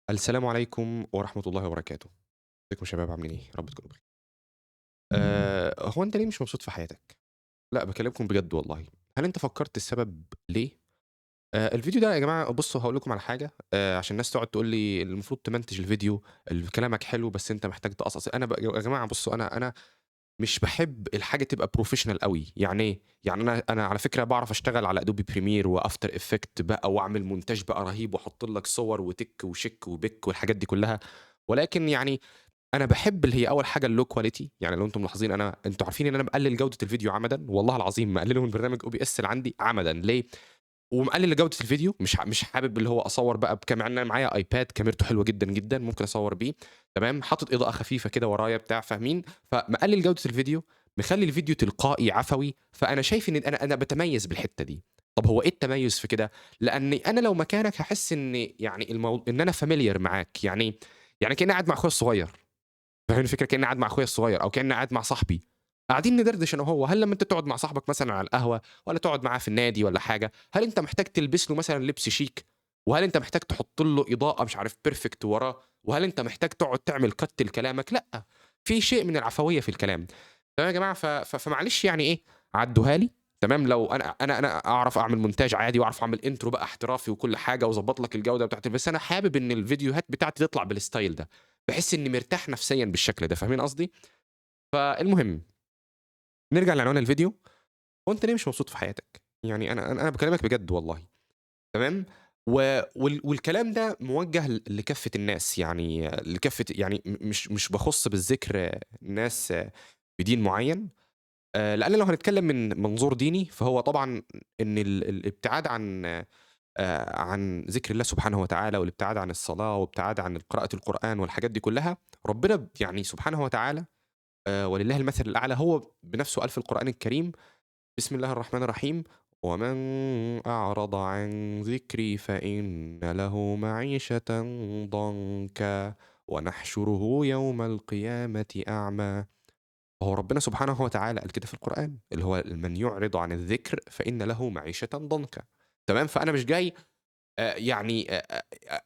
السلام عليكم ورحمة الله وبركاته. ازيكم يا شباب، عاملين إيه؟ يا رب تكونوا بخير. هو أنت ليه مش مبسوط في حياتك؟ لأ، باكلمكم بجد والله. هل أنت فكرت السبب ليه؟ الفيديو ده يا جماعة، بُصّوا هاقول لكم على حاجة، عشان الناس تقعد تقول لي المفروض تمنتج الفيديو، كلامك حلو بس أنت محتاج تقصقص. أنا يا جماعة بُصّوا، أنا مش باحب الحاجة تبقى professional أوي. يعني إيه؟ يعني أنا على فكرة باعرف أشتغل على Adobe Premiere وAfter Effect بقى، وأعمل مونتاج بقى رهيب، وأحط لك صور وتِك وشِك وبِك والحاجات دي كلها، ولكن يعني أنا باحب اللي هي أول حاجة الlow quality. يعني لو أنتم ملاحظين، أنتم عارفين إن أنا مقلل جودة الفيديو عمدًا، والله العظيم مقلله من برنامج OBS اللي عندي عمدًا، ليه؟ ومقلل جودة الفيديو، مش حابب اللي هو أصور بقى مع إن أنا معايا iPad كاميرته حلوة جدًا، جدًا، ممكن أصور بيه، تمام؟ حاطط إضاءة خفيفة كده ورايا بتاع، فاهمين؟ فمقلل جودة الفيديو، مخلي الفيديو تلقائي عفوي، فأنا شايف إن أنا باتميز بالحتة دي. طب هو إيه التميز في كده؟ لأني أنا لو مكانك هاحس إن يعني إن أنا familiar معاك، يعني كأني قاعد مع أخويا الصغير. فاهمين الفكرة؟ كأني قاعد مع أخويا الصغير أو كأني قاعد مع صاحبي، قاعدين ندردش أنا وهو. هل لما أنت تقعد مع صاحبك مثلًا على القهوة ولا تقعد معاه في النادي ولا حاجة، هل أنت محتاج تلبس له مثلًا لبس شيك؟ وهل أنت محتاج تحط له إضاءة مش عارف perfect وراه؟ وهل أنت محتاج تقعد تعمل cut لكلامك؟ لأ، في شيء من العفوية في الكلام. تمام يا جماعة؟ فمعلش يعني إيه، عدوها لي، تمام؟ لو أنا أعرف أعمل مونتاج عادي، وأعرف أعمل intro بقى احترافي وكل حاجة، وأظبط لك الجودة بتاعتي، بس أنا حابب إن الفيديوهات بتاعتي تطلع بال style ده، بحس إني مرتاح نفسيًا بالشكل ده، فاهمين قصدي؟ فالمهم نرجع لعنوان الفيديو. هو أنت ليه مش مبسوط في حياتك؟ يعني أنا بكلمك بجد والله، تمام؟ والكلام ده موجه لكافة الناس، يعني لكافة، يعني مش بخص بالذكر ناس بدين معين، لأن لو هنتكلم من منظور ديني فهو طبعا إن الابتعاد عن ذكر الله سبحانه وتعالى، والابتعاد عن الصلاة، والابتعاد عن قراءة القرآن والحاجات دي كلها، ربنا سبحانه وتعالى، ولله المثل الأعلى، هو بنفسه قال في القرآن الكريم: بسم الله الرحمن الرحيم، ومن أعرض عن ذكري فإن له معيشة ضنكا ونحشره يوم القيامة أعمى. هو ربنا سبحانه وتعالى قال كده في القرآن، اللي هو من يعرض عن الذكر فإن له معيشة ضنكا، تمام؟ فأنا مش جاي،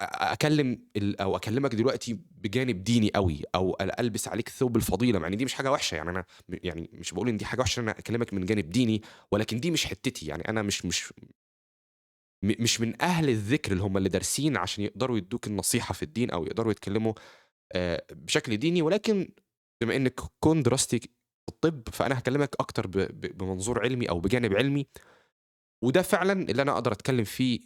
أكلم أو أكلمك دلوقتي بجانب ديني قوي، أو ألبس عليك ثوب الفضيلة، مع إن دي مش حاجة وحشة، يعني أنا مش بقول إن دي حاجة وحشة إن أنا أكلمك من جانب ديني، ولكن دي مش حتتي، يعني أنا مش من أهل الذكر اللي هم اللي دارسين عشان يقدروا يدوك النصيحة في الدين أو يقدروا يتكلموا، بشكل ديني، ولكن بما إن كون دراستي في الطب، فأنا هكلمك أكتر بمنظور علمي أو بجانب علمي، وده فعلاً اللي أنا أقدر أتكلم فيه،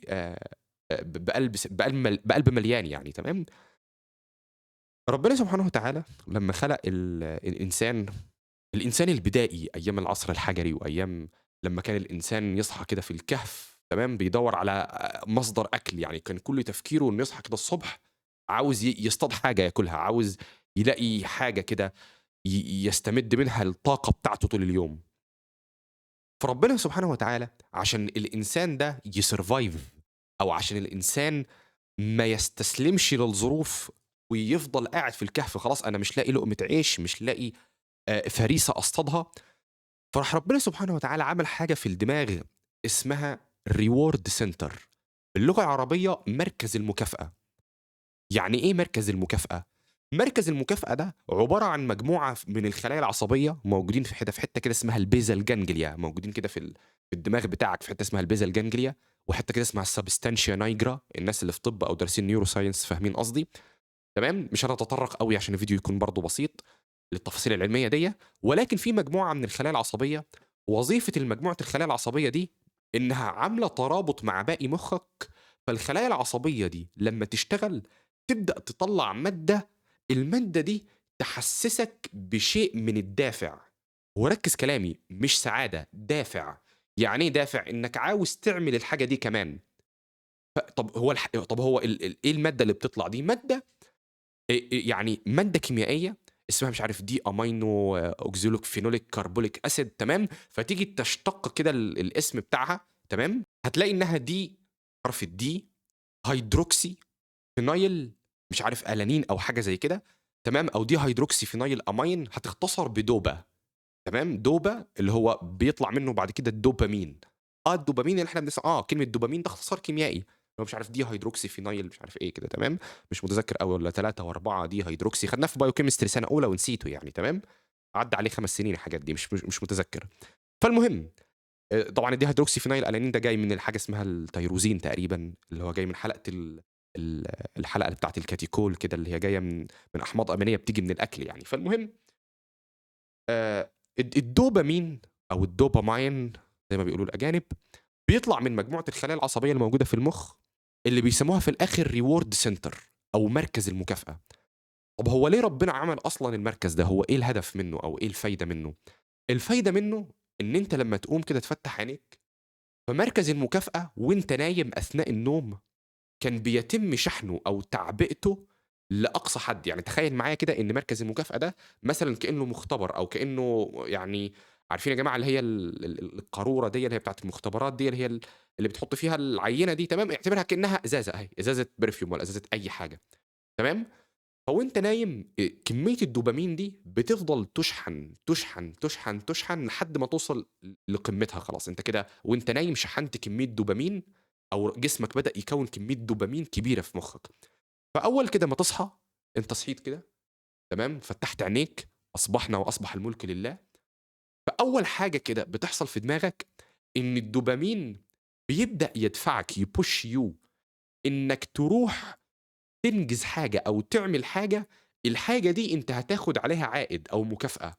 بقلب مليان يعني، تمام؟ ربنا سبحانه وتعالى لما خلق الإنسان البدائي أيام العصر الحجري، وأيام لما كان الإنسان يصحى كده في الكهف، تمام؟ بيدور على مصدر أكل، يعني كان كل تفكيره إنه يصحى كده الصبح عاوز يصطاد حاجة ياكلها، عاوز يلاقي حاجة كده يستمد منها الطاقة بتاعته طول اليوم. فربنا سبحانه وتعالى عشان الإنسان ده يسرفايف، أو عشان الإنسان ما يستسلمش للظروف ويفضل قاعد في الكهف، خلاص أنا مش لاقي لقمة عيش، مش لاقي، فريسة أصطادها، فراح ربنا سبحانه وتعالى عمل حاجة في الدماغ اسمها reward center، باللغة العربية مركز المكافأة. يعني إيه مركز المكافأة؟ مركز المكافأة ده عبارة عن مجموعة من الخلايا العصبية موجودين في حتة كده اسمها ال basal ganglia، موجودين كده في الدماغ بتاعك، في حتة اسمها ال basal ganglia، وحتة كده اسمها ال substantia nigra. الناس اللي في طب أو دارسين neuroscience فاهمين قصدي، تمام؟ مش هنتطرق قوي عشان الفيديو يكون برضو بسيط للتفاصيل العلمية دي، ولكن في مجموعة من الخلايا العصبية، وظيفة المجموعة الخلايا العصبية دي إنها عاملة ترابط مع باقي مخك، فالخلايا العصبية دي لما تشتغل تبدأ تطلع مادة، المادة دي تحسسك بشيء من الدافع. وركز كلامي، مش سعادة، دافع. يعني ايه دافع؟ انك عاوز تعمل الحاجة دي كمان. طب هو الح-، طب هو ال-، ال-، ايه المادة اللي بتطلع دي؟ مادة، يعني مادة كيميائية اسمها مش عارف دي امينو اوكسيلوك فينوليك كربوليك اسيد، تمام؟ فتيجي تشتق كده الاسم بتاعها، تمام؟ هتلاقي انها دي حرف الدي هيدروكسي فينايل مش عارف الانين او حاجه زي كده، تمام؟ او دي هيدروكسي فينايل امين، هتختصر بدوبا، تمام؟ دوبا اللي هو بيطلع منه بعد كده الدوبامين. الدوبامين اللي احنا بنسمع، كلمه دوبامين ده اختصار كيميائي. هو مش عارف dihydroxyphenyl مش عارف إيه كده، تمام، مش متذكر أوي، والّا 3 و4 dihydroxy، خدناه في biochemistry سنة أولى ونسيته يعني، تمام، عدّى عليه 5 سنين الحاجات دي، مش متذكر. فالمهم طبعًا ال dihydroxyphenylalanine ده جاي من الحاجة اسمها التيروزين تقريبًا، اللي هو جاي من حلقة ال ال الحلقة اللي بتاعة ال catechol كده، اللي هي جاية من أحماض أمينية بتيجي من الأكل يعني. فالمهم الدوبامين أو الدوبامين زي ما بيقولوا الأجانب، بيطلع من مجموعة الخلايا العصبية الموجودة في المخ، اللي بيسموها في الآخر reward center أو مركز المكافأة. طب هو ليه ربنا عمل أصلًا المركز ده؟ هو إيه الهدف منه أو إيه الفايدة منه؟ الفايدة منه إن أنت لما تقوم كده تفتح عينيك، فمركز المكافأة وأنت نايم أثناء النوم كان بيتم شحنه أو تعبئته لأقصى حد. يعني تخيل معايا كده إن مركز المكافأة ده مثلًا كأنه مختبر، أو كأنه يعني عارفين يا جماعة اللي هي ال ال القارورة ديّة اللي هي بتاعة المختبرات ديّة، اللي هي اللي بتحط فيها العينة دي، تمام، اعتبرها كأنها إزازة أهي، إزازة perfume والّا إزازة أي حاجة، تمام؟ فوأنت نايم كمية الدوبامين دي بتفضل تشحن، تشحن، تشحن، تشحن لحد ما توصل لقمتها خلاص. أنت كده وأنت نايم شحنت كمية دوبامين، أو جسمك بدأ يكوّن كمية دوبامين كبيرة في مخك. فأول كده ما تصحى، أنت صحيت كده، تمام، فتحت عينيك، أصبحنا وأصبح الملك لله. فأول حاجة كده بتحصل في دماغك إن الدوبامين بيبدأ يدفعك، يpush you إنك تروح تنجز حاجة أو تعمل حاجة، الحاجة دي أنت هتاخد عليها عائد أو مكافأة،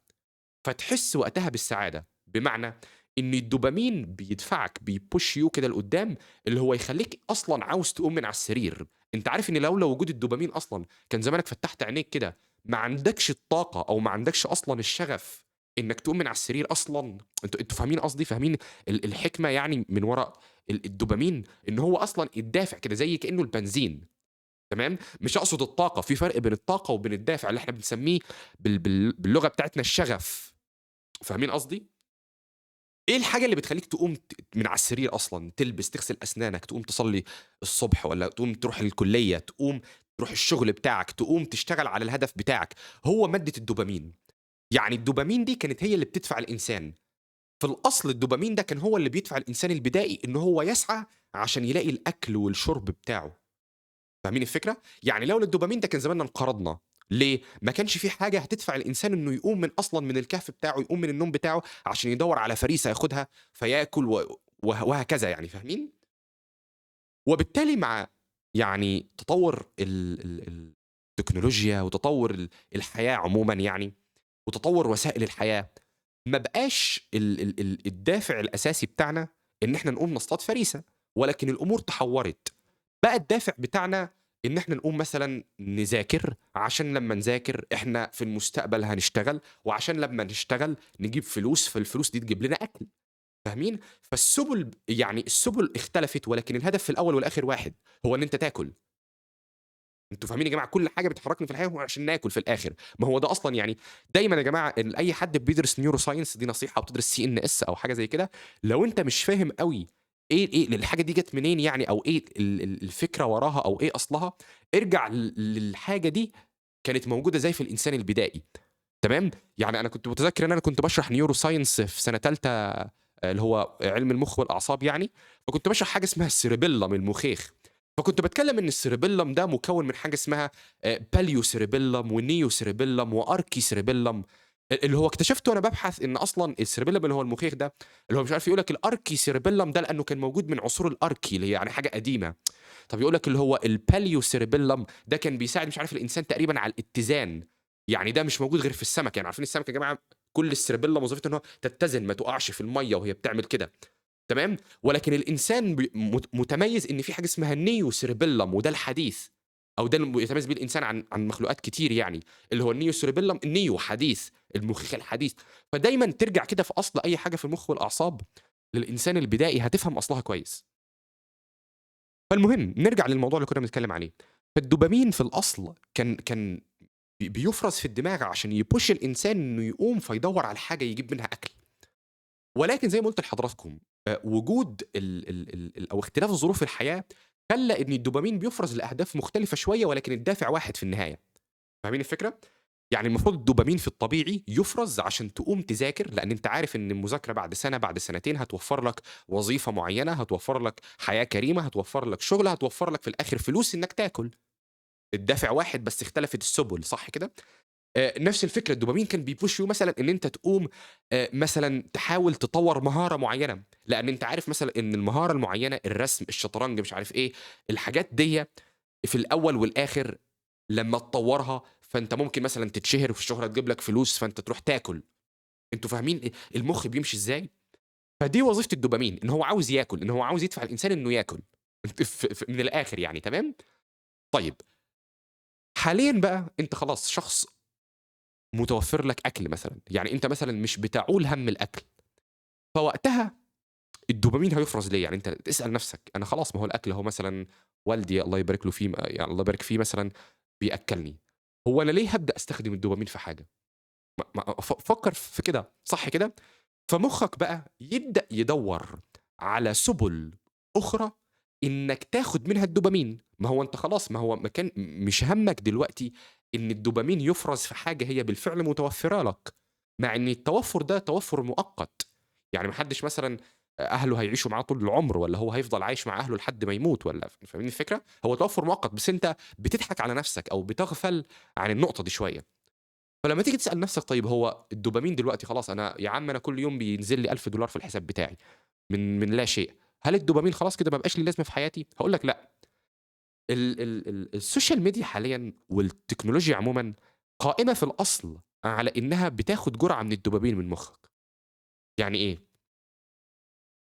فتحس وقتها بالسعادة. بمعنى إن الدوبامين بيدفعك، بيpush you كده لقدام، اللي هو يخليك أصلًا عاوز تقوم من على السرير. أنت عارف إن لولا وجود الدوبامين أصلًا كان زمانك فتحت عينيك كده ما عندكش الطاقة أو ما عندكش أصلًا الشغف إنك تقوم من على السرير أصلًا. أنتم فاهمين قصدي؟ فاهمين الحكمة يعني من وراء الدوبامين، إن هو أصلًا الدافع كده زي كأنه البنزين، تمام؟ مش أقصد الطاقة، في فرق بين الطاقة وبين الدافع اللي إحنا بنسميه باللغة بتاعتنا الشغف. فاهمين قصدي؟ إيه الحاجة اللي بتخليك تقوم من على السرير أصلًا، تلبس، تغسل أسنانك، تقوم تصلي الصبح، والّا تقوم تروح الكلية، تقوم تروح الشغل بتاعك، تقوم تشتغل على الهدف بتاعك؟ هو مادة الدوبامين. يعني الدوبامين دي كانت هي اللي بتدفع الإنسان. في الأصل الدوبامين ده كان هو اللي بيدفع الإنسان البدائي إن هو يسعى عشان يلاقي الأكل والشرب بتاعه. فاهمين الفكرة؟ يعني لولا الدوبامين ده كان زماننا انقرضنا. ليه؟ ما كانش في حاجة هتدفع الإنسان إنه يقوم من أصلاً من الكهف بتاعه، يقوم من النوم بتاعه عشان يدور على فريسة ياخدها فياكل وهكذا يعني، فاهمين؟ وبالتالي مع يعني تطور التكنولوجيا وتطور الحياة عموماً يعني، وتطور وسائل الحياة، ما بقاش الدافع الأساسي بتاعنا إن إحنا نقوم نصطاد فريسة، ولكن الأمور تحورت. بقى الدافع بتاعنا إن إحنا نقوم مثلاً نذاكر، عشان لما نذاكر إحنا في المستقبل هنشتغل، وعشان لما نشتغل نجيب فلوس، فالفلوس دي تجيب لنا أكل. فاهمين؟ فالسبل يعني السبل اختلفت، ولكن الهدف في الأول والآخر واحد، هو إن أنت تاكل. أنتوا فاهمين يا جماعة؟ كل حاجة بتحركني في الحياة هو عشان ناكل في الآخر. ما هو ده أصلاً يعني دايماً يا جماعة إن أي حد بيدرس neuroscience، دي نصيحة، بتدرس CNS أو حاجة زي كده، لو أنت مش فاهم قوي إيه الحاجة دي جت منين يعني، أو إيه الفكرة وراها، أو إيه أصلها، ارجع للحاجة دي كانت موجودة زي في الإنسان البدائي. تمام؟ يعني أنا كنت متذكر إن أنا كنت بشرح neuroscience في سنة تالتة، اللي هو علم المخ والأعصاب يعني، فكنت بشرح حاجة اسمها ال cerebellum، المخيخ. فكنت بتكلم إن ال cerebellum ده مكون من حاجة اسمها، paleocerebellum و neocerebellum و archicerebellum، اللي هو اكتشفته وأنا ببحث إن أصلاً ال cerebellum اللي هو المخيخ ده، اللي هو مش عارف يقول لك ال archicerebellum ده لأنه كان موجود من عصور ال archi اللي هي يعني حاجة قديمة. طب يقول لك اللي هو ال paleocerebellum ده كان بيساعد مش عارف الإنسان تقريباً على الاتزان، يعني ده مش موجود غير في السمك. يعني عارفين السمك يا جماعة كل ال cerebellum وظيفته إن هو تتزن، ما تقعش في المية وهي بتعمل كده، تمام؟ ولكن الإنسان متميز إن في حاجة اسمها neocerebellum، وده الحديث، أو ده اللي يتميز بيه الإنسان عن مخلوقات كتير يعني، اللي هو ال neocerebellum، ال neo حديث، المخيخ الحديث. فدايماً ترجع كده في أصل أي حاجة في المخ والأعصاب للإنسان البدائي، هتفهم أصلها كويس. فالمهم نرجع للموضوع اللي كنا بنتكلم عليه. فالدوبامين في الأصل كان بيفرز في الدماغ عشان ي push الإنسان إنه يقوم فيدور على حاجة يجيب منها أكل. ولكن زي ما قلت لحضراتكم، وجود أو اختلاف ظروف الحياة خلى إن الدوبامين بيفرز لأهداف مختلفة شوية، ولكن الدافع واحد في النهاية. فاهمين الفكرة؟ يعني المفروض الدوبامين في الطبيعي يفرز عشان تقوم تذاكر، لأن أنت عارف إن المذاكرة بعد سنة بعد سنتين هتوفر لك وظيفة معينة، هتوفر لك حياة كريمة، هتوفر لك شغل، هتوفر لك في الآخر فلوس إنك تاكل. الدافع واحد بس اختلفت السبل، صح كده؟ نفس الفكرة الدوبامين كان بي push you مثلًا إن أنت تقوم مثلًا تحاول تطوّر مهارة معينة، لأن أنت عارف مثلًا إن المهارة المعينة الرسم، الشطرنج، مش عارف إيه، الحاجات ديّة في الأول والآخر لمّا تطوّرها فأنت ممكن مثلًا تتشهر والشهرة تجيب لك فلوس فأنت تروح تاكل. أنتم فاهمين المخ بيمشي إزاي؟ فدي وظيفة الدوبامين، إن هو عاوز ياكل، إن هو عاوز يدفع الإنسان إنه ياكل. ف ف من الآخر يعني، تمام؟ طيب حاليًا بقى أنت خلاص شخص متوفر لك أكل مثلًا، يعني أنت مثلًا مش بتعول هَم الأكل، فوقتها الدوبامين هيفرز ليه؟ يعني أنت تسأل نفسك أنا خلاص ما هو الأكل أهو مثلًا والدي الله يبارك له فيه، يعني الله يبارك فيه مثلًا بيأكلني، هو أنا ليه هابدأ أستخدم الدوبامين في حاجة؟ ما فكر في كده، صح كده؟ فمخك بقى يبدأ يدور على سبل أخرى إنك تاخد منها الدوبامين. ما هو أنت خلاص، ما هو مكان مش همك دلوقتي إن الدوبامين يفرز في حاجة هي بالفعل متوفرة لك، مع إن التوفر ده توفر مؤقت. يعني ما حدش مثلا أهله هيعيشوا معاه طول العمر، ولا هو هيفضل عايش مع أهله لحد ما يموت، ولا فاهمين الفكرة؟ هو توفر مؤقت، بس أنت بتضحك على نفسك أو بتغفل عن النقطة دي شوية. فلما تيجي تسأل نفسك طيب هو الدوبامين دلوقتي خلاص أنا يا عم أنا كل يوم بينزل لي $1000 في الحساب بتاعي من لا شيء، هل الدوبامين خلاص كده ما بقاش لي لازمة في حياتي؟ هقول لك لا. ال ال ال ال social media حاليا والتكنولوجيا عموما قائمة في الأصل على إنها بتاخد جرعة من الدوبامين من مخك. يعني إيه؟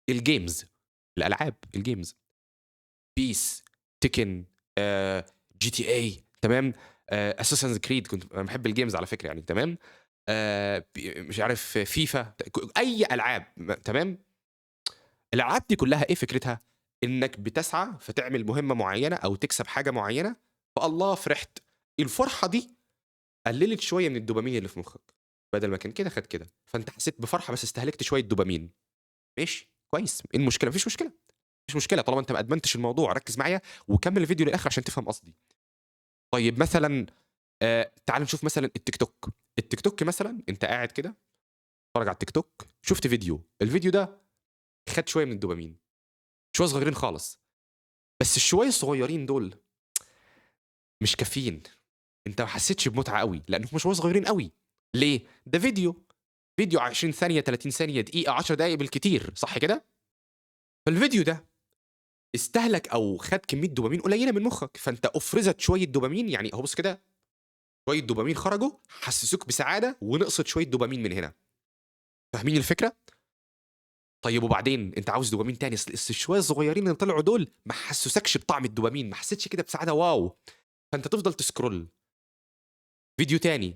ال games، الألعاب، ال games، PES، Tekken، GTA، تمام، Assassin's Creed، كنت انا بحب ال games على فكرة يعني، تمام، مش عارف فيفا، اي العاب، تمام. الالعاب دي كلها ايه فكرتها؟ انك بتسعى فتعمل مهمة معينة او تكسب حاجة معينة، فالله فرحت، الفرحة دي قللت شوية من الدوبامين اللي في مخك، بدل ما كان كده خد كده، فانت حسيت بفرحة بس استهلكت شوية دوبامين. ماشي كويس، ايه المشكلة؟ مفيش مشكلة، مفيش مشكلة طالما انت ما ادمنتش الموضوع. ركز معايا وكمل الفيديو للاخر عشان تفهم قصدي. طيب مثلا تعال نشوف مثلا التيك توك. التيك توك مثلا انت قاعد كده اتفرج على التيك توك، شفت فيديو، الفيديو ده خد شوية من الدوبامين، شوية صغيرين خالص، بس الشويه الصغيرين دول مش كافيين، انت ما حسيتش بمتعه قوي لانهم شوية صغيرين قوي. ليه؟ ده فيديو 20 ثانية، 30 ثانية، دقيقة، 10 دقائق بالكتير، صح كده؟ فالفيديو ده استهلك او خد كمية دوبامين قليله من مخك، فانت افرزت شوية دوبامين، يعني اهو بص كده شوية دوبامين خرجوا حسسوك بسعادة ونقصت شوية دوبامين من هنا. فاهمين الفكرة؟ طيب وبعدين انت عاوز دوبامين تاني، اصل الشويه الصغيرين اللي طلعوا دول ما حسسكش بطعم الدوبامين، ما حسيتش كده بسعادة wow، فانت تفضل ت scroll فيديو تاني،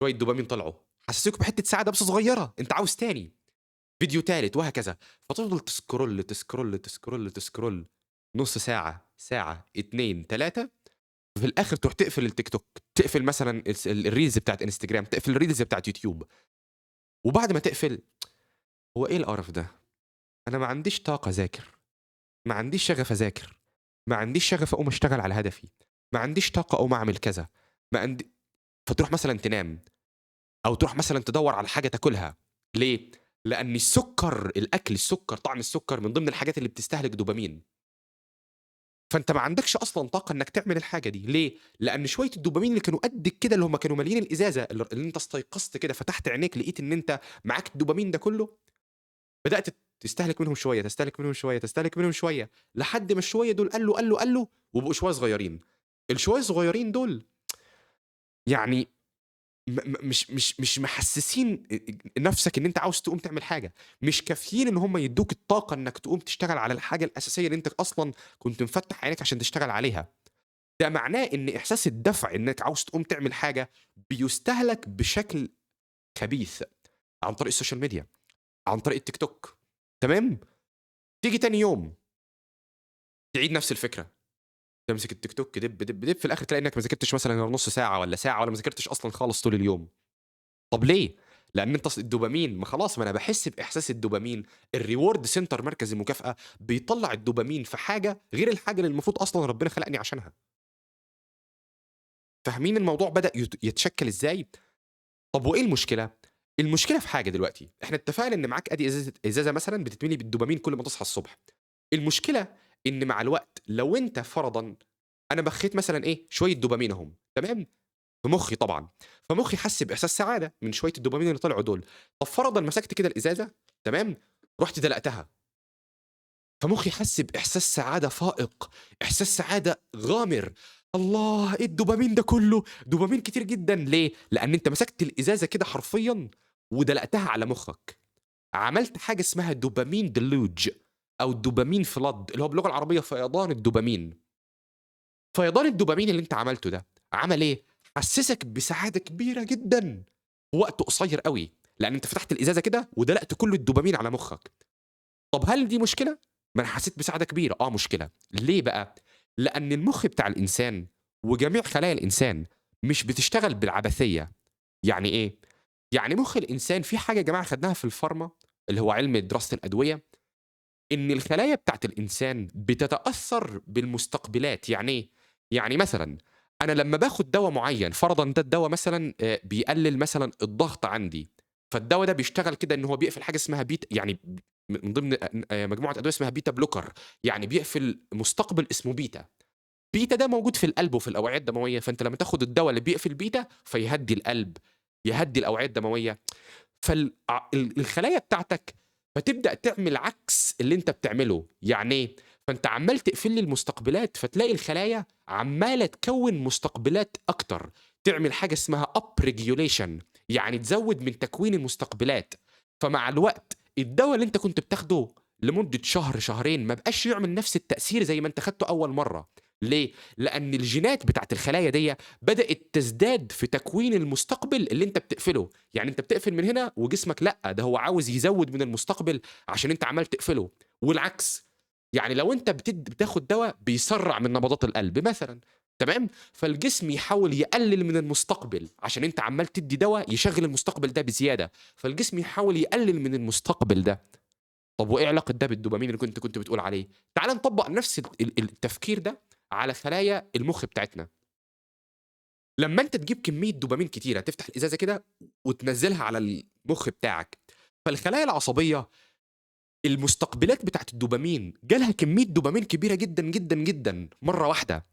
شوية دوبامين طلعوا حسسوك بحته سعادة بس صغيرة، انت عاوز تاني، فيديو تالت، وهكذا. فتفضل ت scroll ت scroll ت scroll ت scroll نص ساعة، ساعة، 2، 3، في الاخر تروح تقفل التيك توك، تقفل مثلا ال reels بتاعت انستجرام، تقفل ال reels بتاعت يوتيوب. وبعد ما تقفل، هو ايه القرف ده؟ انا ما عنديش طاقة اذاكر، ما عنديش شغف اذاكر، ما عنديش شغف اقوم اشتغل على هدفي، ما عنديش طاقة اقوم اعمل كذا، ما عندي. فتروح مثلا تنام، او تروح مثلا تدور على حاجة تاكلها. ليه؟ لان السكر، الاكل، السكر، طعم السكر من ضمن الحاجات اللي بتستهلك دوبامين. فانت ما عندكش اصلا طاقة انك تعمل الحاجة دي. ليه؟ لان شوية الدوبامين اللي كانوا قد كده، اللي هم كانوا مالين الازازه، اللي انت استيقظت كده فتحت عينيك لقيت ان انت معاك الدوبامين ده كله، بدات تستهلك منهم شوية، تستهلك منهم شوية، تستهلك منهم شوية، لحد ما الشويه دول قلوا قلوا قلوا وبقوا شوية صغيرين. الشويه الصغيرين دول يعني مش مش مش محسسين نفسك ان انت عاوز تقوم تعمل حاجة، مش كافيين ان هم يدوك الطاقة انك تقوم تشتغل على الحاجة الاساسية اللي انت اصلا كنت مفتح عينك عشان تشتغل عليها. ده معناه ان احساس الدفع انك عاوز تقوم تعمل حاجة بيستهلك بشكل خبيث عن طريق ال social media، عن طريق التيك توك. تمام؟ تيجي تاني يوم تعيد نفس الفكرة، تمسك التيك توك دب دب دب، في الاخر تلاقي انك ما ذاكرتش مثلا غير نص ساعة ولا ساعة، ولا ما ذاكرتش اصلا خالص طول اليوم. طب ليه؟ لان انت الدوبامين، ما خلاص، ما انا بحس باحساس الدوبامين، ال reward center، مركز المكافاة، بيطلع الدوبامين في حاجة غير الحاجة اللي المفروض اصلا ربنا خلقني عشانها. فاهمين الموضوع بدأ يتشكل إزاي؟ طب وإيه المشكلة؟ المشكلة في حاجة دلوقتي، إحنا اتفقنا إن معاك أدي إزازة مثلًا بتتملي بالدوبامين كل ما تصحى الصبح. المشكلة إن مع الوقت لو أنت فرضًا أنا بخيت مثلًا إيه، شوية دوبامين أهم، تمام؟ في مخي طبعًا، فمخي حس بإحساس سعادة من شوية الدوبامين اللي طلعوا دول. طب فرضًا مسكت كده الإزازة، تمام؟ رُحت دلقتها. فمخي حس بإحساس سعادة فائق، إحساس سعادة غامر. الله، إيه الدوبامين ده كله؟ دوبامين كتير جدًا. ليه؟ لأن أنت مسكت الإزازة كده حرفيًا ودلقتها على مخك. عملت حاجة اسمها dopamine deluge أو dopamine flood، اللي هو باللغة العربية فيضان الدوبامين. فيضان الدوبامين اللي أنت عملته ده عمل إيه؟ حسسك بسعادة كبيرة جدًا في وقت قصير قوي، لأن أنت فتحت الإزازة كده ودلقت كل الدوبامين على مخك. طب هل دي مشكلة؟ ما أنا حسيت بسعادة كبيرة. مشكلة. ليه بقى؟ لأن المخ بتاع الإنسان وجميع خلايا الإنسان مش بتشتغل بالعبثية. يعني إيه؟ يعني مخ الإنسان في حاجة يا جماعة خدناها في الفارما اللي هو علم دراسة الأدوية، إن الخلايا بتاعت الإنسان بتتأثر بالمستقبلات. يعني إيه؟ يعني مثلاً أنا لما باخد دواء معين، فرضاً ده الدواء مثلاً، بيقلل مثلاً الضغط عندي، فالدواء ده بيشتغل كده إن هو بيقفل حاجة اسمها بيتا، يعني من ضمن مجموعة أدوية اسمها beta blocker، يعني بيقفل مستقبل اسمه beta. beta ده موجود في القلب وفي الأوعية الدموية، فأنت لما تاخد الدواء اللي بيقفل بيتا فيهدي القلب، يهدي الأوعية الدموية، فالخلايا بتاعتك فتبدأ تعمل عكس اللي انت بتعمله. يعني ايه؟ فانت عمال تقفل لي المستقبلات، فتلاقي الخلايا عمالة تكون مستقبلات أكتر، تعمل حاجة اسمها up regulation، يعني تزود من تكوين المستقبلات. فمع الوقت الدواء اللي انت كنت بتاخده لمدة شهر شهرين ما بقاش يعمل نفس التأثير زي ما انت خدته أول مرة. ليه؟ لأن الجينات بتاعت الخلايا دي بدأت تزداد في تكوين المستقبل اللي انت بتقفله. يعني انت بتقفل من هنا وجسمك لأ، ده هو عاوز يزود من المستقبل عشان انت عمال تقفله. والعكس، يعني لو انت بتاخد دواء بيسرع من نبضات القلب مثلا، تمام؟ فالجسم يحاول يقلل من المستقبل عشان انت عمال تدي دواء يشغل المستقبل ده بزيادة، فالجسم يحاول يقلل من المستقبل ده. طب وايه علاقة ده بالدوبامين اللي كنت بتقول عليه؟ تعال نطبق نفس التفكير ده على خلايا المخ بتاعتنا. لما انت تجيب كمية دوبامين كتيرة، تفتح الإزازة كده وتنزلها على المخ بتاعك، فالخلايا العصبية المستقبلات بتاعت الدوبامين جالها كمية دوبامين كبيرة جدا جدا جدا مرة واحدة.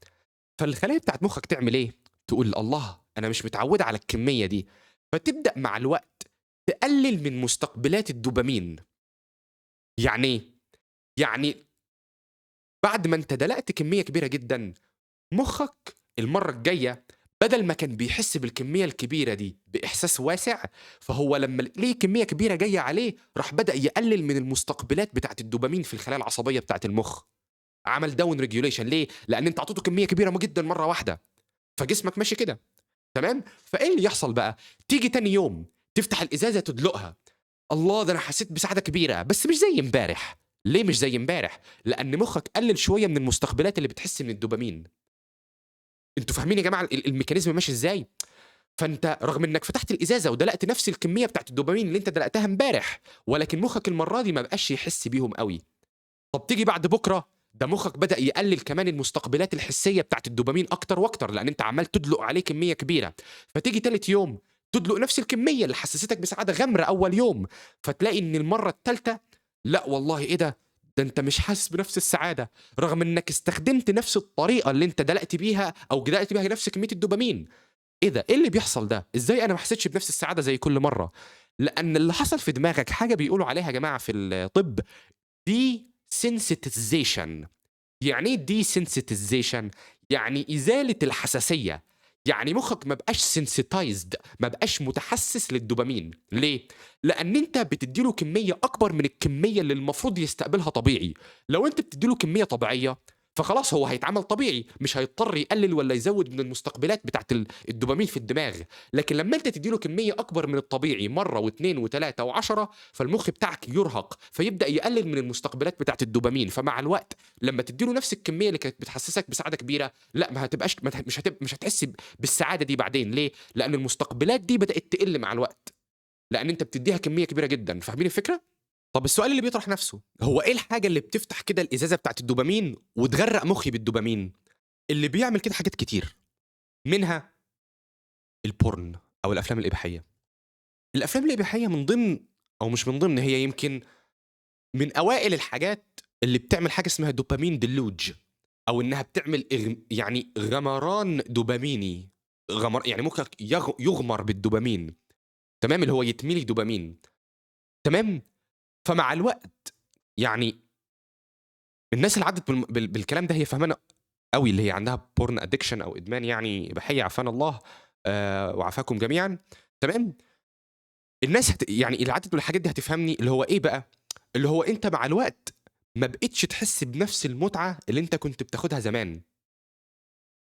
فالخلايا بتاعت مخك تعمل ايه؟ تقول الله، انا مش متعودة على الكمية دي، فتبدأ مع الوقت تقلل من مستقبلات الدوبامين. يعني ايه؟ يعني بعد ما انت دلقت كمية كبيرة جدا، مخك المرة الجاية بدل ما كان بيحس بالكمية الكبيرة دي بإحساس واسع، فهو لما ليه كمية كبيرة جاية عليه راح بدأ يقلل من المستقبلات بتاعت الدوبامين في الخلايا العصبية بتاعت المخ. عمل down regulation. ليه؟ لأن انت عطيته كمية كبيرة جدا مرة واحدة، فجسمك ماشي كده، تمام؟ فإيه اللي يحصل بقى؟ تيجي تاني يوم تفتح الإزازة تدلقها، الله ده أنا حسيت بسعادة كبيرة، بس مش زي امبارح. ليه مش زي امبارح؟ لأن مخك قلل شوية من المستقبلات اللي بتحس من الدوبامين. انتوا فاهمين يا جماعة ال mechanism ماشي ازاي؟ فانت رغم انك فتحت الازازه ودلقت نفس الكمية بتاعت الدوبامين اللي انت دلقتها امبارح، ولكن مخك المرة دي ما بقاش يحس بيهم قوي. طب تيجي بعد بكره، ده مخك بدا يقلل كمان المستقبلات الحسية بتاعت الدوبامين اكتر واكتر، لان انت عمال تدلق عليه كمية كبيرة. فتيجي تالت يوم تدلق نفس الكمية اللي حسستك بسعادة غامرة اول يوم، فتلاقي ان المرة الثالثة لا والله ايه ده، ده انت مش حاسس بنفس السعادة، رغم انك استخدمت نفس الطريقة اللي انت دلقت بيها او دلقت بيها نفس كمية الدوبامين. ايه ده؟ ايه اللي بيحصل ده؟ ازاي انا ما حسيتش بنفس السعادة زي كل مرة؟ لان اللي حصل في دماغك حاجة بيقولوا عليها يا جماعة في الطب desensitization. يعني ايه desensitization؟ يعني ازالة الحساسية. يعني مخك ما بقاش sensitized، ما بقاش متحسس للدوبامين. ليه؟ لأن أنت بتديله كمية أكبر من الكمية اللي المفروض يستقبلها طبيعي. لو أنت بتديله كمية طبيعية فخلاص هو هيتعامل طبيعي، مش هيضطر يقلل ولا يزود من المستقبلات بتاعت الدوبامين في الدماغ. لكن لما أنت تديله كمية أكبر من الطبيعي مرة واثنين وثلاثة وعشرة، فالمخ بتاعك يرهق، فيبدأ يقلل من المستقبلات بتاعت الدوبامين. فمع الوقت لما تديله نفس الكمية اللي كانت بتحسسك بسعادة كبيرة، لا ما هتبقاش، ما ت-، مش هتب-، مش هتحس بالسعادة دي بعدين. ليه؟ لأن المستقبلات دي بدأت تقل مع الوقت، لأن أنت بتديها كمية كبيرة جدا. فاهمين الفكرة؟ طب السؤال اللي بيطرح نفسه هو ايه الحاجة اللي بتفتح كده الإزازة بتاعت الدوبامين وتغرق مخي بالدوبامين؟ اللي بيعمل كده حاجات كتير، منها ال porn أو الأفلام الإباحية. الأفلام الإباحية من ضمن، أو مش من ضمن، هي يمكن من أوائل الحاجات اللي بتعمل حاجة اسمها dopamine deluge، أو إنها بتعمل يعني غمران دوباميني، غمر يعني مخك يغمر بالدوبامين، تمام؟ اللي هو يتملي دوبامين، تمام؟ فمع الوقت يعني الناس اللي عدت بالكلام ده هي فاهمانه قوي، اللي هي عندها porn addiction او ادمان يعني اباحية، عافانا الله وعافاكم جميعا، تمام؟ الناس يعني اللي عدت بالحاجات دي هتفهمني اللي هو ايه بقى، اللي هو انت مع الوقت ما بقتش تحس بنفس المتعة اللي انت كنت بتاخدها زمان،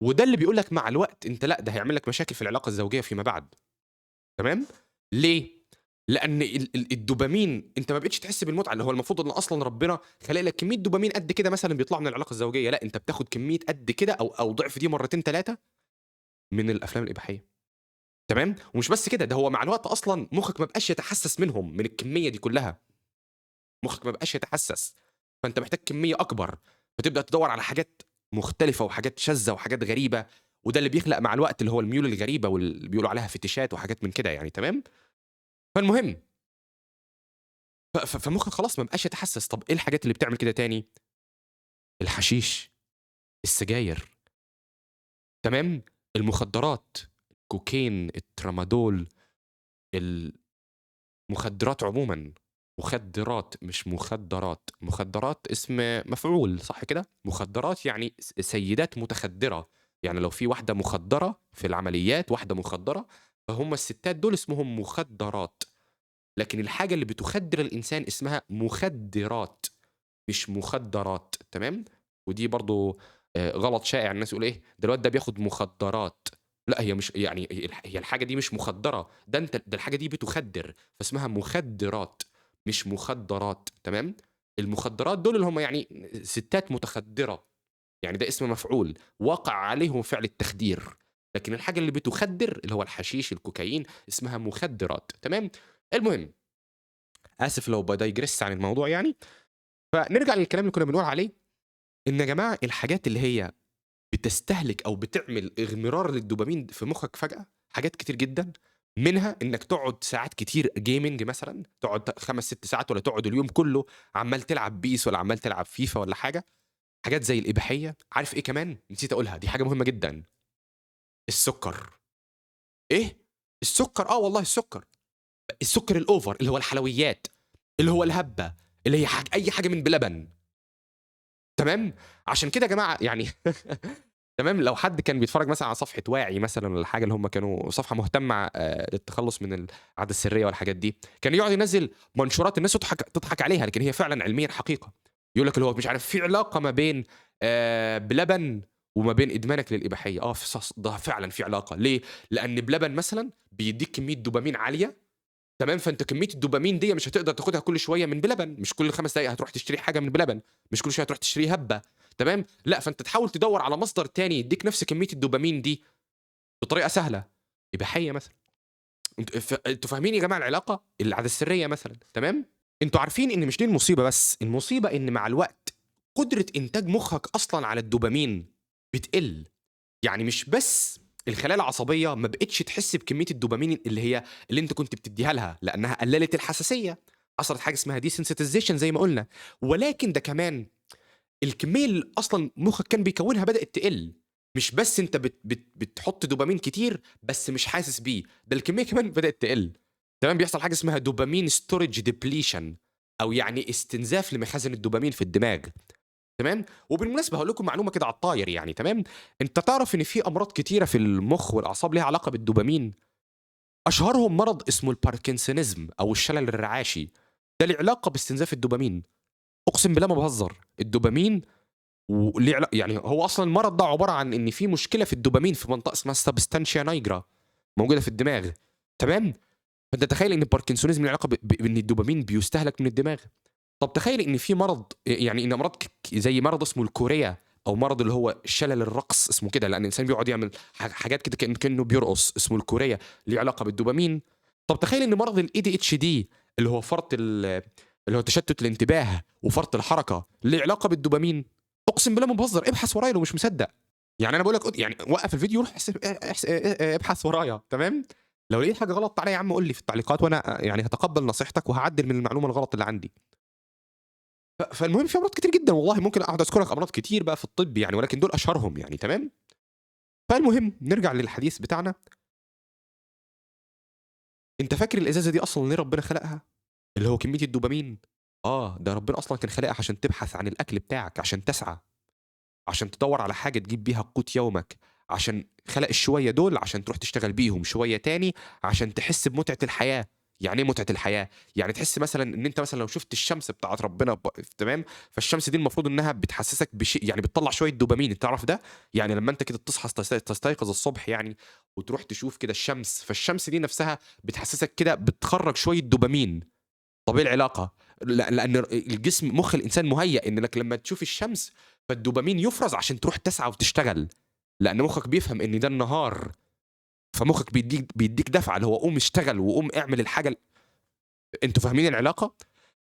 وده اللي بيقول لك مع الوقت انت لا، ده هيعمل لك مشاكل في العلاقة الزوجية فيما بعد، تمام؟ ليه؟ لان الدوبامين انت ما بقتش تحس بالمتعة، اللي هو المفروض ان اصلا ربنا خلق لك كمية دوبامين قد كده مثلا بيطلع من العلاقة الزوجية، لا انت بتاخد كمية قد كده او ضعف دي مرتين ثلاثة من الافلام الاباحية، تمام؟ ومش بس كده، ده هو مع الوقت اصلا مخك ما بقاش يتحسس منهم، من الكمية دي كلها مخك ما بقاش يتحسس، فانت محتاج كمية اكبر، فتبدا تدور على حاجات مختلفة وحاجات شاذة وحاجات غريبة، وده اللي بيخلق مع الوقت اللي هو الميول الغريبة واللي بيقولوا عليها فتيشات وحاجات من كده يعني، تمام؟ فالمهم فمخك خلاص ما بقاش يتحسس. طب ايه الحاجات اللي بتعمل كده تاني؟ الحشيش، السجاير، تمام؟ المخدرات، الكوكين، الترامادول، المخدرات عموما، مخدرات مش مخدرات، مخدرات اسم مفعول صح كده؟ مخدرات يعني سيدات متخدرة، يعني لو في واحدة مخدرة في العمليات، واحدة مخدرة، فهم الستات دول اسمهم مخدرات، لكن الحاجة اللي بتخدر الإنسان اسمها مخدرات مش مخدرات، تمام؟ ودي برضو غلط شائع، الناس يقول ايه ده الواد ده بياخد مخدرات، لا هي مش يعني هي الحاجة دي مش مخدرة، ده انت ده الحاجة دي بتخدر فاسمها مخدرات مش مخدرات، تمام؟ المخدرات دول اللي هم يعني ستات متخدرة، يعني ده اسم مفعول وقع عليهم فعل التخدير، لكن الحاجة اللي بتخدر اللي هو الحشيش الكوكايين اسمها مخدرات، تمام؟ المهم آسف لو ب digress عن الموضوع يعني. فنرجع للكلام اللي كنا بنقول عليه، إن يا جماعة الحاجات اللي هي بتستهلك أو بتعمل اغمرار للدوبامين في مخك فجأة حاجات كتير جدا، منها إنك تقعد ساعات كتير gaming مثلا، تقعد 5-6 ساعات ولا تقعد اليوم كله عمال تلعب PES ولا عمال تلعب فيفا ولا حاجة، حاجات زي الإباحية. عارف إيه كمان نسيت أقولها، دي حاجة مهمة جدا، السكر. إيه السكر؟ آه والله السكر، السكر ال over اللي هو الحلويات، اللي هو الهبة، اللي هي حاجة أي حاجة من بلبن، تمام؟ عشان كده يا جماعة يعني تمام، لو حد كان بيتفرج مثلا على صفحة واعي مثلا ولا حاجة، اللي هم كانوا صفحة مهتمة للتخلص من العادة السرية والحاجات دي، كان يقعد ينزل منشورات الناس تضحك عليها، لكن هي فعلا علميا حقيقة. يقول لك اللي هو مش عارف في علاقة ما بين بلبن وما بين ادمانك للاباحيه. ده فعلا في علاقة. ليه؟ لان بلبن مثلا بيديك كمية دوبامين عالية، تمام؟ فانت كمية الدوبامين دي مش هتقدر تاخدها كل شوية من بلبن، مش كل 5 دقائق هتروح تشتري حاجة من بلبن، مش كل شوية هتروح تشتري هبه، تمام؟ لا، فانت تحاول تدور على مصدر تاني يديك نفس كمية الدوبامين دي بطريقة سهلة، اباحية مثلا. انتوا فاهمين يا جماعة العلاقة؟ العادة السرية مثلا، تمام؟ انتوا عارفين ان مش دي المصيبة بس، المصيبة ان مع الوقت قدره انتاج مخك اصلا على الدوبامين بتقل. يعني مش بس الخلايا العصبية ما بقتش تحس بكمية الدوبامين اللي هي اللي انت كنت بتديها لها، لانها قللت الحساسية، حصلت حاجة اسمها desensitization زي ما قلنا، ولكن ده كمان الكمية اللي اصلا مخك كان بيكونها بدات تقل. مش بس انت بت بت بتحط دوبامين كتير بس مش حاسس بيه، ده الكمية كمان بدات تقل، تمام؟ بيحصل حاجة اسمها dopamine storage depletion، او يعني استنزاف لمخازن الدوبامين في الدماغ، تمام؟ وبالمناسبة هقول لكم معلومة كده على الطاير يعني، تمام؟ انت تعرف ان في امراض كتيرة في المخ والاعصاب ليها علاقة بالدوبامين، اشهرهم مرض اسمه ال parkinsonism او الشلل الرعاشي، ده له علاقة باستنزاف الدوبامين. اقسم بالله ما بهزر، الدوبامين وليه يعني هو اصلا المرض ده عبارة عن ان في مشكلة في الدوبامين في منطقة اسمها substantia nigra موجودة في الدماغ، تمام؟ فانت تخيل ان ال parkinsonism له علاقة بان الدوبامين بيستهلك من الدماغ. طب تخيل ان في مرض، يعني ان امراض زي مرض اسمه ال chorea، او مرض اللي هو شلل الرقص اسمه كده، لان الانسان بيقعد يعمل حاجات كده كانه بيرقص، اسمه ال chorea، ليه علاقة بالدوبامين. طب تخيل ان مرض ال ADHD اللي هو فرط اللي هو تشتت الانتباه وفرط الحركة ليه علاقة بالدوبامين. اقسم بالله ما بهزر، ابحث ورايا لو مش مصدق. يعني أنا باقول لك يعني وقّف الفيديو وروح احسب ا احس ابحث ورايا، تمام؟ لو لقيت حاجة غلط تعالَ يا عم قُل لي في التعليقات، وأنا يعني هاتقبّل نصيحتك وهاعدّل من المعلومة الغلط اللي عندي. فالمهم في أمراض كتير جدًا والله، ممكن أقعد أذكر لك أمراض كتير بقى في الطب يعني، ولكن دول أشهرهم يعني، تمام؟ فالمهم نرجع للحديث بتاعنا. أنت فاكر الإزازة دي أصلًا ليه ربنا خلقها؟ اللي هو كمية الدوبامين. ده ربنا أصلًا كان خالقها عشان تبحث عن الأكل بتاعك، عشان تسعى، عشان تدوّر على حاجة تجيب بيها قوت يومك، عشان خلق الشوية دول عشان تروح تشتغل بيهم، شوية تاني عشان تحس بمتعة الحياة. يعني إيه متعة الحياة؟ يعني تحس مثلًا إن أنت مثلًا لو شُفت الشمس بتاعة ربنا تمام؟ فالشمس دي المفروض إنها بتحسسك بشيء، يعني بتطلّع شوية دوبامين، أنت تعرف ده؟ يعني لمّا أنت كده تصحى تستيقظ الصبح يعني وتروح تشوف كده الشمس، فالشمس دي نفسها بتحسسك كده، بتخرّج شوية دوبامين. طب إيه العلاقة؟ لأن الجسم مخ الإنسان مهيأ إنك لمّا تشوف الشمس فالدوبامين يفرز عشان تروح تسعى وتشتغل، لأن مخك بيفهم إن ده النهار، فمخك بيديك دفعة اللي هو قوم اشتغل وقوم اعمل الحاجة أنتوا فاهمين العلاقة؟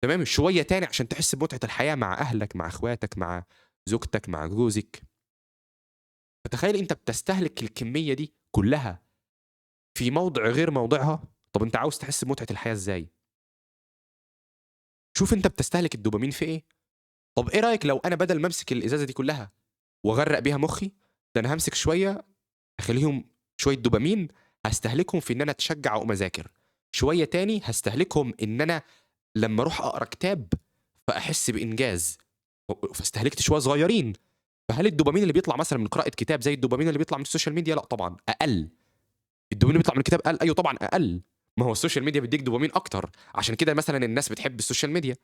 تمام؟ شوية تاني عشان تحس بمتعة الحياة مع أهلك، مع إخواتك، مع زوجتك، مع جوزك. فتخيل أنت بتستهلك الكمية دي كلها في موضع غير موضعها. طب أنت عاوز تحس بمتعة الحياة إزاي؟ شوف أنت بتستهلك الدوبامين في إيه؟ طب إيه رأيك لو أنا بدل ما أمسك الإزازة دي كلها وأغرق بيها مخي، ده أنا همسك شوية أخليهم شوية دوبامين هستهلكهم في إن أنا أتشجع وأقوم أذاكر، شوية تاني هستهلكهم إن أنا لما أروح أقرأ كتاب فأحس بإنجاز، فاستهلكت شوية صغيرين. فهل الدوبامين اللي بيطلع مثلا من قراءة كتاب زي الدوبامين اللي بيطلع من ال social media؟ لا طبعا أقل. الدوبامين اللي بيطلع من الكتاب أقل؟ أيوه طبعا أقل. ما هو ال social media بيديك دوبامين أكتر، عشان كده مثلا الناس بتحب ال social media.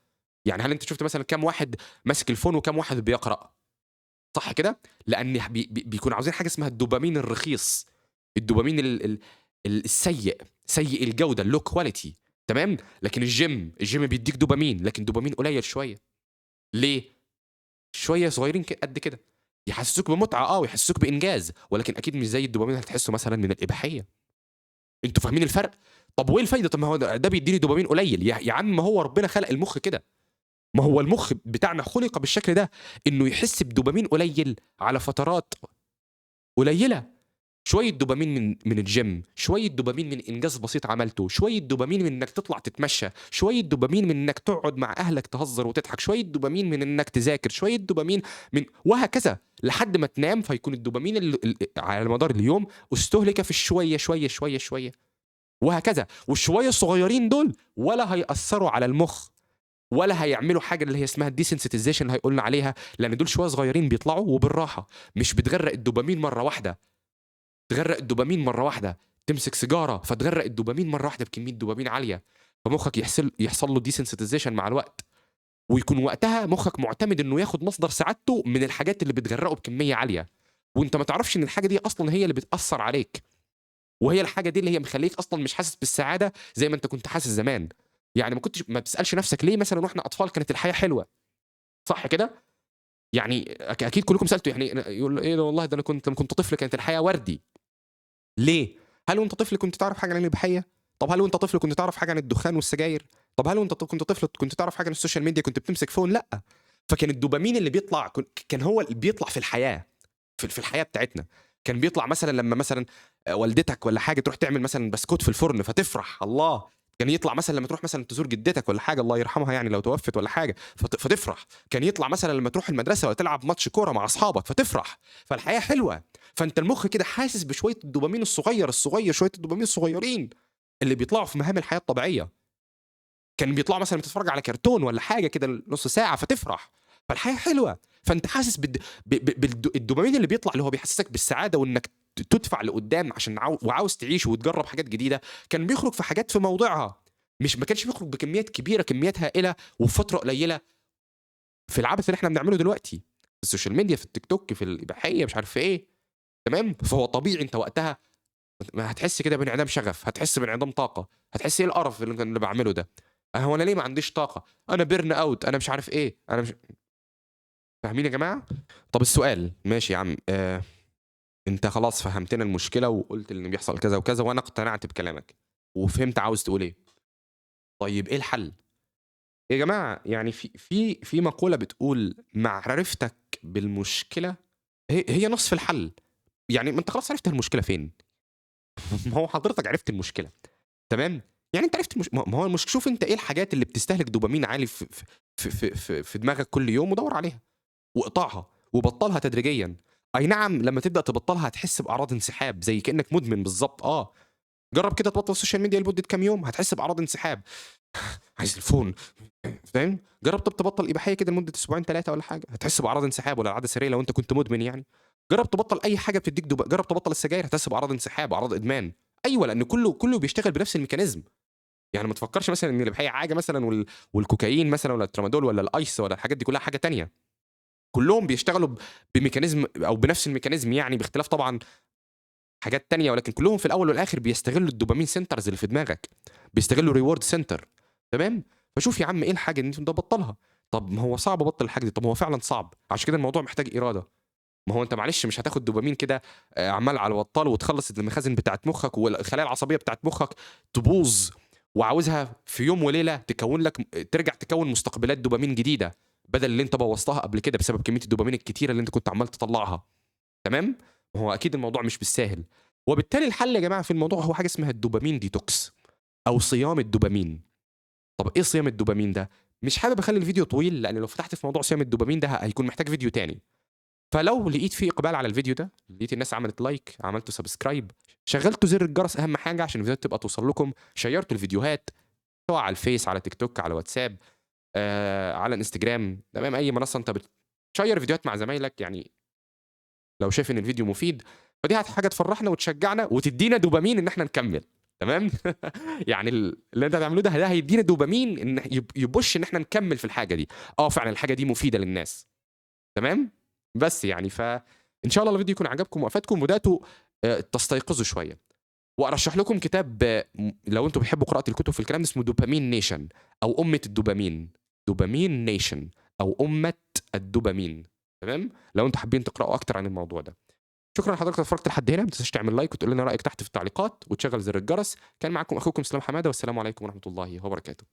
يعني هل أنت شفت مثلا كام واحد ماسك ال phone وكام واحد بيقرأ؟ صح كده؟ لأن بيكون عاوزين حاجة اسمها الدوبامين الرخيص، الدوبامين السيء، سيء الجودة، ال low quality، تمام؟ لكن الجيم بيديك دوبامين، لكن دوبامين قليل شوية. ليه؟ شوية صغيرين قد كده يحسسوك بمتعة، ويحسسوك بإنجاز، ولكن أكيد مش زي الدوبامين اللي هتحسه مثلا من الإباحية. أنتوا فاهمين الفرق؟ طب وإيه الفايدة؟ طب ما هو ده بيديني دوبامين قليل. يا عم ما هو ربنا خلق المخ كده، ما هو المخ بتاعنا خلق بالشكل ده، إنه يحس بدوبامين قليل على فترات قليلة. شوية دوبامين من الجيم، شوية دوبامين من إنجاز بسيط عملته، شوية دوبامين من إنك تطلع تتمشى، شوية دوبامين من إنك تقعد مع أهلك تهزر وتضحك، شوية دوبامين من إنك تذاكر، شوية دوبامين من وهكذا لحد ما تنام. فيكون الدوبامين على مدار اليوم استهلك في الشوية شوية شوية شوية وهكذا. والشوية الصغيرين دول ولا هيأثروا على المخ ولا هيعملوا حاجة اللي هي اسمها ال desensitization اللي هيقولنا عليها، لأن دول شوية صغيرين بيطلعوا وبالراحة، مش بتغرق الدوبامين مرة واحدة. تغرق الدوبامين مرة واحدة، تمسك سيجارة فتغرق الدوبامين مرة واحدة بكمية دوبامين عالية، فمخك يحصل له desensitization مع الوقت، ويكون وقتها مخك معتمد انه ياخد مصدر سعادته من الحاجات اللي بتغرقه بكمية عالية، وانت ما تعرفش ان الحاجة دي اصلا هي اللي بتأثر عليك، وهي الحاجة دي اللي هي مخليك اصلا مش حاسس بالسعادة زي ما انت كنت حاسس زمان. يعني ما بتسألش نفسك ليه مثلا واحنا اطفال كانت الحياة حلوة، صح كده؟ يعني اكيد كلكم سألتوا، يعني يقول ايه ده والله ده انا كنت لما كنت طفل كانت الحياة وردي. ليه؟ هل وانت طفل كنت تعرف حاجة عن الاباحية؟ طب هل وانت طفل كنت تعرف حاجة عن الدخان والسجاير؟ طب هل وانت كنت طفل كنت تعرف حاجة عن ال social media؟ كنت بتمسك phone؟ لا. فكان الدوبامين اللي بيطلع كان هو اللي بيطلع في الحياة، في الحياة بتاعتنا. كان بيطلع مثلا لما مثلا والدتك ولا حاجة تروح تعمل مثلا بسكوت في الفرن فتفرح، الله. كان يطلع مثلا لما تروح مثلا تزور جدتك ولا حاجة، الله يرحمها يعني لو توفت ولا حاجة، فتفرح. كان يطلع مثلا لما تروح المدرسة ولا تلعب ماتش كورة مع اصحابك فتفرح. فالحياة حلوة. فانت المخ كده حاسس بشوية الدوبامين الصغير الصغير، شوية الدوبامين الصغيرين اللي بيطلعوا في مهام الحياة الطبيعية. كان بيطلعوا مثلا بتتفرج على كرتون ولا حاجة كده نص ساعة فتفرح. فالحياة حلوة. فانت حاسس بالدوبامين اللي بيطلع، اللي هو بيحسسك بالسعادة وانك تدفع لقدام عشان وعاوز تعيش وتجرب حاجات جديدة. كان بيخرج في حاجات في موضعها، مش ما كانش بيخرج بكميات كبيرة، كميات هائلة وفترة قليله في العبث اللي احنا بنعمله دلوقتي في ال social media، في التيك توك، في الاباحية، مش عارف ايه، تمام؟ فهو طبيعي انت وقتها ما هتحس كده بانعدام شغف، هتحس بانعدام طاقة، هتحس ايه القرف اللي بعمله ده، هو انا ليه ما عنديش طاقة، انا burn out، انا مش عارف ايه، انا مش فاهمين يا جماعة؟ طب السؤال، ماشي يا عم، انت خلاص فهمتنا المشكلة وقلت ان بيحصل كذا وكذا، وانا اقتنعت بكلامك وفهمت عاوز تقول ايه. طيب ايه الحل يا جماعة؟ يعني في في في مقولة بتقول معرفتك بالمشكلة هي نصف الحل. يعني ما أنت خلاص عرفت المشكلة فين. ما هو حضرتك عرفت المشكلة، تمام؟ يعني أنت عرفت ما هو شوف أنت إيه الحاجات اللي بتستهلك دوبامين عالي في في في في في دماغك كل يوم، ودوّر عليها واقطعها وبطّلها تدريجيًا. أي نعم لمّا تبدأ تبطّلها هتحس بأعراض انسحاب زي كإنك مدمن بالضبط. جرّب كده تبطّل ال social media لمدة كام يوم، هتحس بأعراض انسحاب، عايز ال phone، فاهم؟ جرّب طب تبطّل إباحية كده لمدة أسبوعين 3 والّا حاجة، هتحس بأعراض انسحاب ولا عادة سرية لو أنت كنت مدمن يعني. جرّب تبطّل أي حاجة بتدّيك جرّب تبطّل السجاير، هتحس بأعراض انسحاب، أعراض إدمان. أيوه، لأن كله بيشتغل بنفس ال mechanism. يعني ما تفكّرش مثلًا إن الإباحية حاجة مثلًا والكوكايين مثلًا ولا الترامادول ولا ال ice ولا الحاجات دي كلها حاجة تانية. كلهم بيشتغلوا ب mechanism أو بنفس ال mechanism يعني، باختلاف طبعًا حاجات تانية، ولكن كلهم في الأول والآخر بيستغلوا ال dopamine centers اللي في دماغك، بيستغلوا reward center، تمام؟ فشوف يا عم إيه الحاجة اللي أنت تبطّلها. طب ما هو صعب أبطّل الحاجة دي، طب ما هو فعلًا صعب، عشان كده الموضوع محتاج إرادة. ما هو أنت معلش مش هتاخد دوبامين كده عمّال على بطّال وتخلّص المخازن بتاعة مخك والخلايا العصبية بتاعة مخك تبوظ، وعاوزها في يوم وليلة تكوّن لك ترجع تكوّن مستقبلات دوبامين جديدة، بدل اللي أنت بوّظتها قبل كده بسبب كمية الدوبامين الكتيرة اللي أنت كنت عمّال تطلّعها، تمام؟ ما هو أكيد الموضوع مش بالساهل. وبالتالي الحل يا جماعة في الموضوع هو حاجة اسمها ال dopamine detox أو صيام الدوبامين. طب إيه صيام الدوبامين ده؟ مش حابب أخلّي الفيديو طويل، لأن لو فتحت في موضوع صيام الدوبامين ده هيكون محتاج فيديو تاني. فلو لقيت في إقبال على الفيديو ده، لقيت الناس عملت like، عملتوا subscribe، شغّلتوا زر الجرس أهم حاجة عشان الفيديوهات تبقى توصل لكم، شيّرتوا الفيديوهات سواء على الفيس، على تيك توك، على واتساب، على انستجرام، تمام؟ أي منصة أنت بتشيّر فيديوهات مع زمايلك، يعني لو شايف إن الفيديو مفيد، فدي حاجة تفرّحنا وتشجّعنا وتدّينا دوبامين إن إحنا نكمّل، تمام؟ يعني اللي أنت هتعملوه ده هيدّينا دوبامين إن ي push إن إحنا نكمّل في الحاجة دي. فعلًا الحاجة دي مفيدة للناس، تمام؟ بس يعني فإن شاء الله الفيديو يكون عجبكم وأفادكم وبدأتوا تستيقظوا شوية. وأرشّح لكم كتاب، لو أنتم بتحبوا قراءة الكتب في الكلام ده، اسمه Dopamine Nation أو أمة الدوبامين، Dopamine Nation أو أمة الدوبامين، تمام؟ لو أنتم حابين تقرأوا أكتر عن الموضوع ده. شكرًا لحضرتك اتفرجت لحد هنا، ما تنساش تعمل like وتقول لنا رأيك تحت في التعليقات وتشغّل زر الجرس. كان معاكم أخوكم إسلام حمادة، والسلام عليكم ورحمة الله وبركاته.